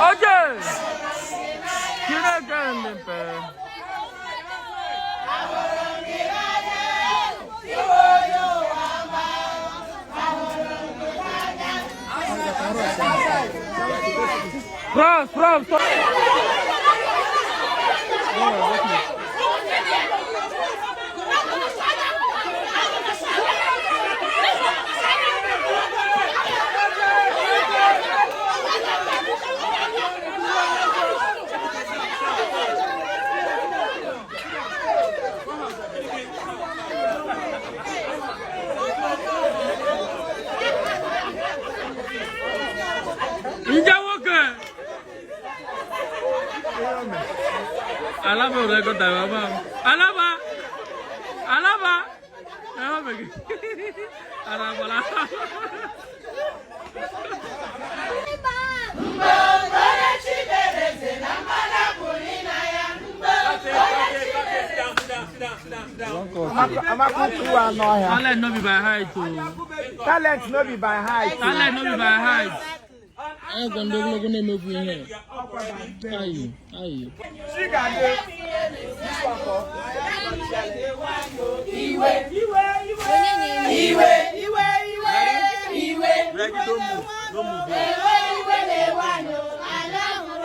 Oje! Chineke ndị mpe. Cross, cross, cross. Nje nwoke. Alaba ụlọ ego tara ọba. Alaba. Alaba. Alaba. Alaba. Amaka ukwu anụ ọhịa. Talent no be by height o. Talent no be by height. Talent no be by height. Anyị gwa ndị ogologo na-emegbu ihe. Ayi, ayi.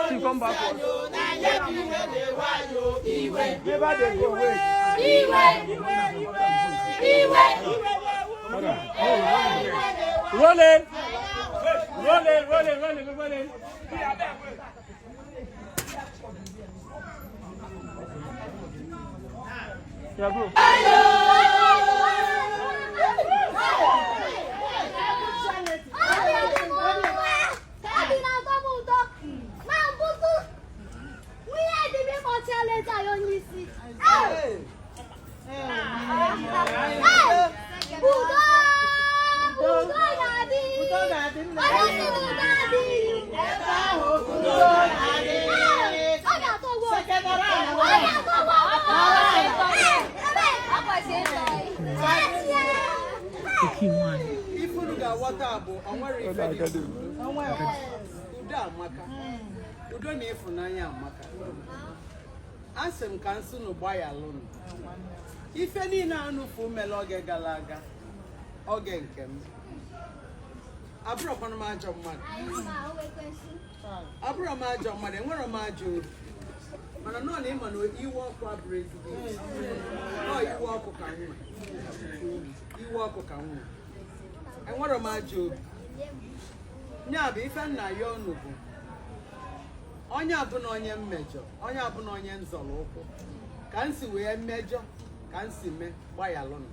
See, come back. Never dey go wait. Rolling. Rolling, rolling, rolling, rolling. Yeah, bro. Ifuru ga-aghọta bụ onwere ife dị udo amaka, udo na ịfụnanya amaka. Asị m ka nsị nụ gbayalụnụ ife niile anụfu mere oge gara aga, oge nke m. Abụrọkwanụ m ajọ mmadụ, abụrọ m ajọ mmadụ, enwerọ m ajọ obi, mana nọ na ịma na iwe ọkụ abụrụ ezigbo ihe. Nọ iwe ọkụ ka nwa, iwe ọkụ ka nwa, enwerọ m ajọ obi. Ya bụ ife nna ya ọnụ bụ onye abụna onye mmejọ, onye abụna onye nzọrọ ụkwụ ka m si wee mmejọ, ka m si mee, gbayalụnụ,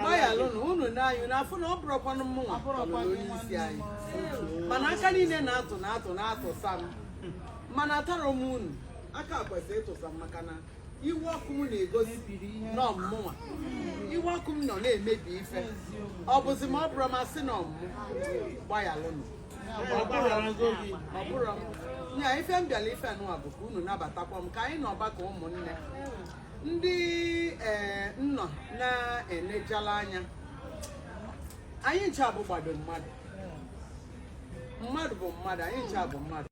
gbayalụnụ unu n'anyụ n'afọ na ọ bụrụkwanụ mụnwa tọrọ onye isi anyị, mana aka niile na-atụ na-atụ na-atụsa m, mana atara m unu aka kwesịrị ịtụsa m, maka na iwe ọkụ m na-egosi nọ mmụnwa, iwe ọkụ m nọ na-emebi ife. Ọ bụzi ma ọ bụrụ masị na ọmụmụ, gbayalụnụ. Ọ bụrụ m ya ife m bịara ife nụwa bụ ka unu nabatakwa m, ka anyị nọ ọgbakọ ụmụnne ndị ee nnọ na-enejala anya. Anyị ncha bụ gbado mmadụ, mmadụ bụ mmadụ, anyị ncha bụ mmadụ.